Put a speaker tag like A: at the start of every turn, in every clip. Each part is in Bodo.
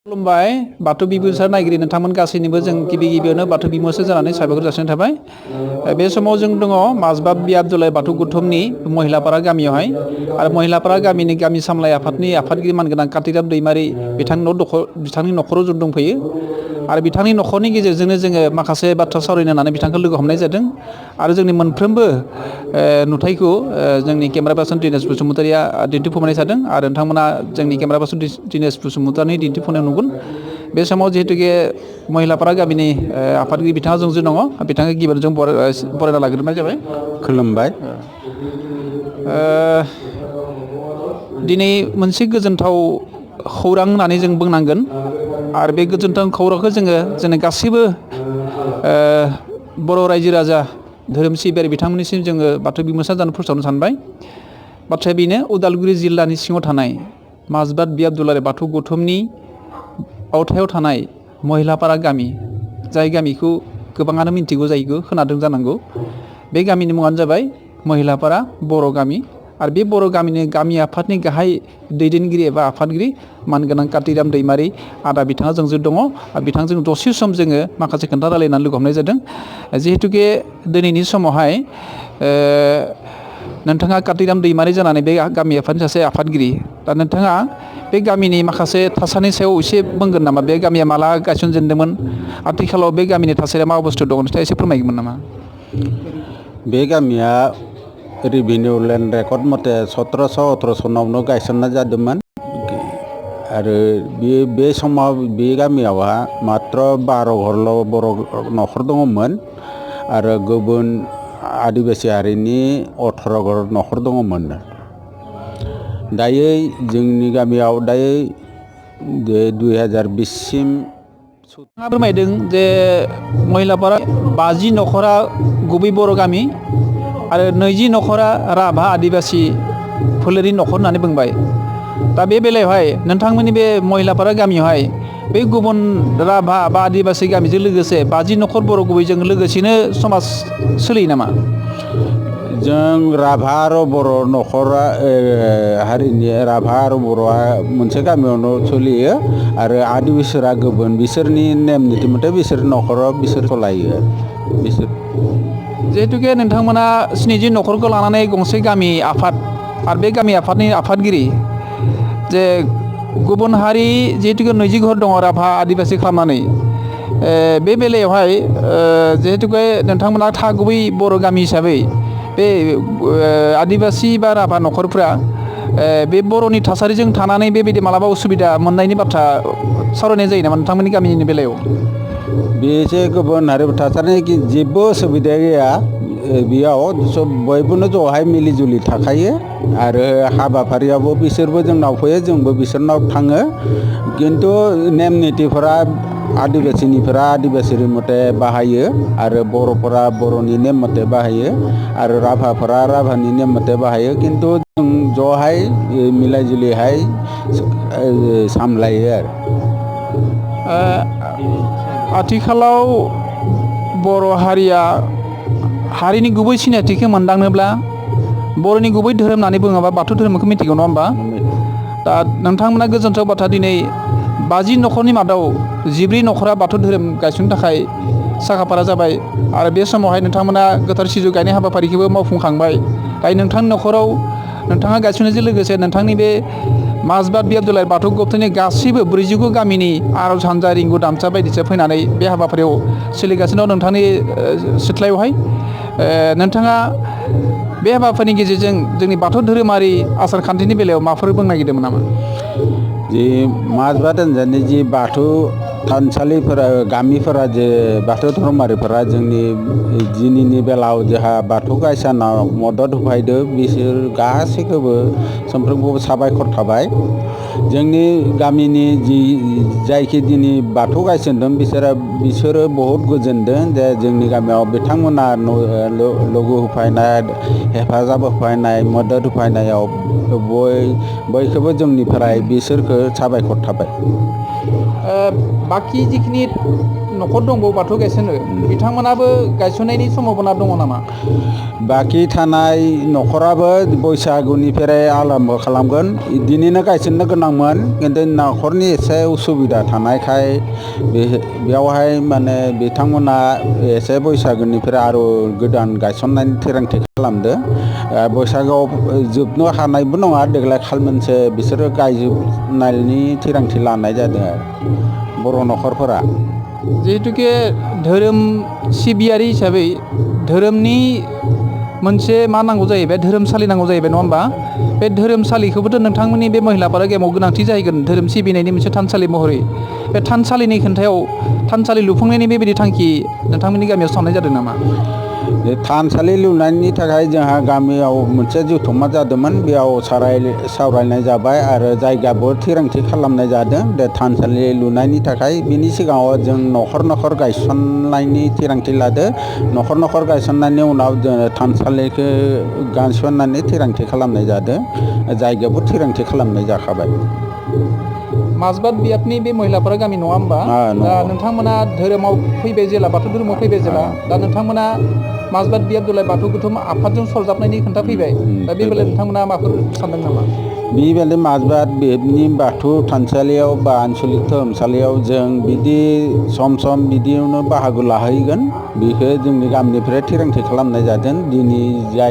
A: खुलुमबाय बाथौ बिबुंसार नायगिरि नोंथांमोन गासैनिबो जों गिबियावनो बाथौ बिबुंसार जानानै साबायखर जासिनाय थाबाय। बे समाव जों दङ माजबाब बि आब्दुल्लाह बाथौ गौथुमनि महिलापारा गामियावहाय आरो महिलापारा गामिनि गामि सामलाय आफादनि आफादगिरि मानगोनां कातिराम दैमारि बिथांनि न'खराव जों दंफैयो आरो बिथांनि न'खरनि गेजेरजोंनो जोङो माखासे बाथ्रा सावरायनो होननानै बिथांखौ लोगो हमनाय जादों आरो जोंनि मोनफ्रोमबो नुथायखौ जोंनि केमेरा पार्सन दिनेश बसुमतारिया दिन्थिफुंनाय जादों आरो नोंथांमोना जोंनि केमेरा पार्सन दिनेश बसुमतारिनि दिन्थिफुंनाय नुगोन। बे समाव जिहेतुके महिलापारा गामिनि आफादगिरि बिथाङा जोंजों दङ बिथाङा गिबियावनो जों बरायना लाग्रोनाय जाबाय।
B: खुलुमबाय।
A: दिनै मोनसे गोजोनथाव खौरां होननानै जों बुंनांगोन आरो बे गोजोनथाव खौरांखौ जोंनि गासैबो बर' रायजो राजा धोरोम सिबियारि बिथांमोननिसिम जोङो बाथौ बिबुंसार जानो फोसावनो सानबाय। बाथ्राया बेनो उदालगुरि जिल्लानि सिङाव थानाय माजबात बि आब्दुल्लाह बाथौ गौथुमनि आवथायाव थानाय महिलापारा गामि जाय गामिखौ गोबाङानो मिन्थिगौ जायखौ खोनादों जानांगौ। बे गामिनि मुङानो जाबाय महिलापारा बर' गामि आरो बे बर' गामिनि गामि आफादनि गाहाय दैदेनगिरि एबा आफादगिरि मानगोनां कातिराम दैमारि आदा बिथाङा जोंजों दङ आरो बिथांजों दसे सम जोङो माखासे खोथा रायलायनानै लोगो हमनाय जादों। जिहेतुके दिनैनि समावहाय नोंथाङा कातिराम दैमारि जानानै बे गामि आफादनि सासे आफादगिरि दा नोंथाङा बे गामिनि माखासे थासारिनि सायाव एसे बुंगोन नामा? बे गामिया माला गायसनजेनदोंमोन आथिखालाव बे गामिनि थासारिया मा अबस्थायाव दं नोंथाङा एसे फोरमायगोन नामा?
B: बे गामिया रेभिनिउ लेन्ड रेकर्ड मथे 1718 सनावनो गायसननाय जादोंमोन आरो बे समाव बे गामियावहा मात्र 12 घरल' बर' न'खर दङमोन आरो गुबुन आदिबासि हारिनि 18 घर न'खर दङमोन। दायो जोंनि गामियाव दायो 2020सिम
A: नोंथाङा फोरमायदों जे महिलापारा 50 न'खरा गुबै बर' गामि आरो 20 न'खरा राभा आदिबासि फोलेरनि न'खर होननानै बुंबाय। दा बे बेलायावहाय नोंथांमोननि बे महिलापारा गामियावहाय बे गुबुन राभा बा आदिबासि गामिजों लोगोसे 50 न'खर बर' गुबैजों लोगोसेनो समाज सोलियो नामा?
B: जों राभा आरो बर' न'खरा हारिनि राभा आरो बर'आ मोनसे गामियावनो सोलियो आरो आदिबासिफोरा गुबुन बिसोरनि नेम निथि मथे बिसोर न'खराव बिसोर सलायो बिसोर।
A: जिहेतुके नोंथांमोना 70 न'खरखौ लानानै गंसे गामि आफाद आरो बे गामि आफादनि आफादगिरि जे गुबुन हारि जिहेतुके 20 घर दङ राभा आदिबासि खालामनानै बे बेलायावहाय जिहेतुके नोंथांमोना थागुबै बर' गामि हिसाबै बे आदिबासि बा राभा न'खरफ्रा बे बर'नि थासारिजों थानानै बेबायदि मालाबा उसुबिदा मोननायनि बाथ्रा सावरायनाय जायो नामा नोंथांमोननि गामिनि बेलायाव?
B: बेसे गुबुन हारि थासारिनि जेबो उसुबिदा गैया बेयाव बयबोनो ज'हाय मिलि जुलि थाखायो आरो हाबाफारियावबो बिसोरबो जोंनाव फैयो जोंबो बिसोरनाव थाङो खिन्थु नेम निथिफोरा आदिबासिनिफोरा आदिबासिनि मथे बाहायो आरो बर'फोरा बर'नि नेम मथे बाहायो आरो राभाफोरा राभानि नेम मथे बाहायो खिन्थु जों ज'हाय मिलाय जुलिहाय सामलायो आरो।
A: आथिखालाव बर' हारिया हारिनि गुबै सिनायथिखौ मोनदांनोब्ला बर'नि गुबै धोरोम होननानै बुङोबा बाथौ धोरोमखौ मिथिगौ नङा होमबा? दा नोंथांमोना गोजोनथाव बाथ्रा दिनै 50 न'खरनि मादाव 14 न'खरा बाथौ धोरोम गायसननो थाखाय साखाफारा जाबाय आरो बे समावहाय नोंथांमोना गोथार सिजौ गायनाय हाबाफारिखौबो मावफुंखांबाय। दायो नोंथांनि न'खराव नोंथाङा गायसननायजों लोगोसे नोंथांनि बे माजबात बि आब्दुल्लाह बाथौ गौथुमनि गासैबो 49 गामिनि आर'ज हानजा रिंगु दामसा बायदिसिना फैनानै बे हाबाफारियाव सोलिगासिनो दं नोंथांनि सिथ्लायावहाय। नोंथाङा बे हाबाफारिनि गेजेरजों जोंनि बाथौ धोरोमारि आसार खान्थिनि बेलायाव माबाफोर बुंनो नागिरदोंमोन नामा?
B: जि माजबात ओनसोलनि जि बाथौ थानसालिफोरा गामिफोरा जे बाथौ धर्मारिफोरा जोंनि दिनैनि बेलायाव जोंहा बाथौ गायसननायाव मदद होफैदों बिसोर गासैखौबो साफ्रोमखौबो साबायखर थाबाय। जोंनि गामिनि जायखि दिनै बाथौ गायसनदों बिसोरो बहुत गोजोनदों जे जोंनि गामियाव बिथांमोना लोगो होफैनाय हेफाजाब होफैनाय मदद होफैनायाव बयखौबो जोंनिफ्राय बिसोरखौ साबायखर थाबाय।
A: बाखि जिखिनि न'खर दंबावो बाथौ गायसनो बिथांमोनाबो गायसननायनि सम्भाबना दङ नामा?
B: बाखि थानाय न'खराबो बैसागुनिफ्राय आरम्भ खालामगोन दिनैनो गायसननो गोनांमोन खिन्थु न'खरनि एसे उसुबिदा थानायखाय बेयावहाय माने बिथांमोना एसे बैसागुनिफ्राय आरो गोदान गायसननायनि थिरांथि खालामदो बैसागुआव जोबनो हानायबो नङा देग्लाय खाल मोनसे बिसोरो गायजोबनायनि थिरांथि लानाय जादों आरो बर' न'खरफोरा
A: जिहेतुके धोरोम सिबियारि हिसाबै धोरोमनि मोनसे मा नांगौ जाहैबाय धोरोमसालि नांगौ जाहैबाय नङा होमबा बे धोरोमसालिखौबोथ' नोंथांमोननि बे महिलाफोरा गेमाव गोनांथि जाहैगोन धोरोम सिबिनायनि मोनसे थानसालि महरै बे थानसालिनि खोन्थायाव थानसालि लुफुंनायनि बेबायदि थांखि नोंथांमोननि गामियाव साननाय जादों नामा?
B: थानसालि लुनायनि थाखाय जोंहा गामियाव मोनसे जथुम्मा जादोंमोन बेयाव सावरायनाय जाबाय आरो जायगाबो थिरांथि खालामनाय जादों बे थानसालि लुनायनि थाखाय बिनि सिगाङाव जों न'खर न'खर गायसननायनि थिरांथि लादों न'खर न'खर गायसननायनि उनाव जोङो थानसालिखौ गायसननानै थिरांथि खालामनाय जादों जायगाबो थिरांथि खालामनाय जाखाबाय।
A: माजबाद बियाबनि बे महिलाफोरा गामि नङा होमबा दा नोंथांमोना धोरोमाव फैबाय जेला बाथौ धोरोमाव फैबाय जेला दा नोंथांमोना माजबाद बियाब दुलाय बाथौ गौथुम आफादजों सरजाबनायनि खोन्था फैबाय दा बे बेलायाव नोंथांमोना माबाफोर सानदों नामा?
B: बेबायदि माजबाद बियाबनि बाथौ थानसालियाव बा आनसलिक धोरोमसालियाव जों बिदि सम सम बिदियावनो बाहागो लाहैगोन बेखौ जोंनि गामिनिफ्राय थिरांथि खालामनाय जादों दिनै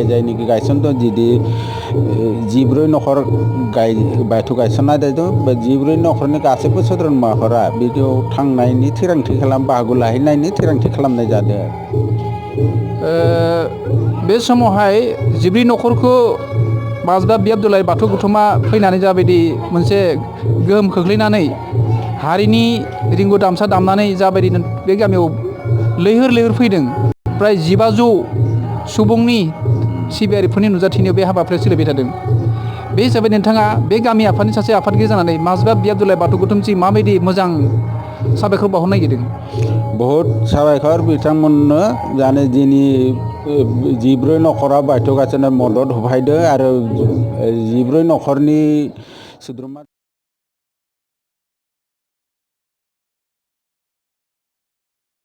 B: जायनिखि गायसनदों दिनै 14 न'खर बाथौ गायसननाय जादों बे 14 न'खरनि गासैबो सोद्रोमाफोरा बिदियाव थांनायनि थिरांथि बाहागो लाहैनायनि थिरांथि खालामनाय जादों।
A: बे समावहाय 14 न'खरखौ माजबाद बियाब दुलाय बाथौ गौथुमा फैनानै जाबायदि मोनसे गोहोम खोख्लैनानै हारिनि रिंगु दामसा दामनानै जाबायदि बे गामियाव लैहोर लैहोर फैदों फ्राय 1500 सुबुंनि सिबियारिफोरनि नुजाथिनायाव बे हाबाफारिया सोलिबाय थादों बे हिसाबै नोंथाङा बे गामि आफादनि सासे आफादगिरि जानानै माजबाद बियाब दुलाय बाथौ गौथुमसिम माबायदि मोजां साबायखर बावहरनो नागिरदों? बहुत
B: साबायखर बिथांमोननो जाने दिनै 14 न'खरा बाथौ गायसननाय मदद होफैदों आरो 14 न'खरनि सोद्रोमा